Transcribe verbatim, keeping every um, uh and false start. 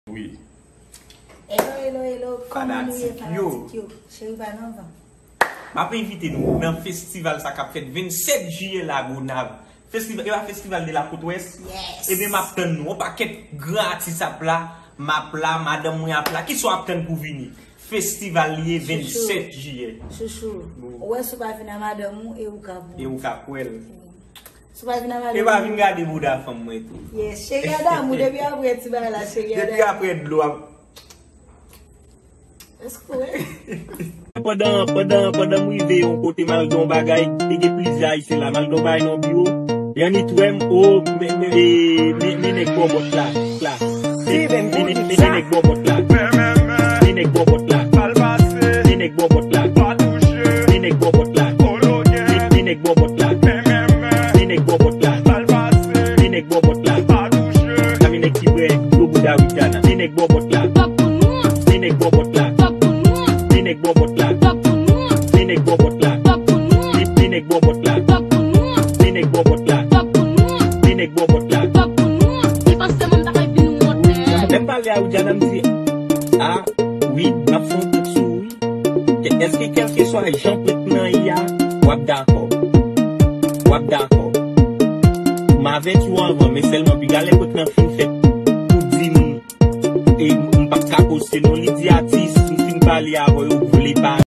Wi. Hello, hello, hello. Kòman nou ye, Fanatik yo. Fanatik yo? Cheri pa nan van. M ap envite nou nan festival sa k ap fèt vennsèt jiyè la Gonayiv. Festival, e pa festival de la Côte Ouest? Yes. Ebyen, m ap tann nou. Yon pakèt gran atis ap la, m ap la, madanm mwen ap la. Kisa w ap tann pou vini? Festival li ye vennsèt jiyè. Chouchou. Ou wè si w pa vin a madanm ou e ou ka bon. E ou ka kwè l. Si w pa vin a E madanm pa ou. Vin gade bouda fanm mwen tou. Yes, cheri a damou depi apre ti bagay la, cheri a Depi damou. Apre dlo ap Èske w wè? Pandan, pandan, pandan m rive yon kote, m al gen yon bagay, te gen plizyè Ayisyen la, m al gen yon bagay nan yon biwo. Yannit wè m, o, men, men, men, men, men nèg bòbòt la, la. Men, men, men, men nèg bòbòt la. Men nèg bòbòt la. Men nèg bòbòt la. Men nèg bòbòt la. Men, men nèg bòbòt la. Men nèg bòbòt la. Men nèg bòbòt la. Men nèg bòbòt la. Sa men nèg ki bwè dlo bouda Rihanna. Men nèg bòbòt la. Men nèg bòbòt la. Men nèg bòbòt la. Men nèg bòbòt la. Men nèg bòbòt la. Men nèg bòbòt la. Men nèg bòbòt la. Men nèg bòbòt la. Li panse moun ta kay vin wonte. Lè m pale a Rihanna, m di, a, wi, m ap fè yon kout sou wi. Èske kèlkeswa jan prank lan ye a, w ap dakò? W ap dakò? M avèti w anvan, men sèlman piga lè prank lan fin fèt, ou di m, e m p ap ka poste non, li di atis, m fin pale a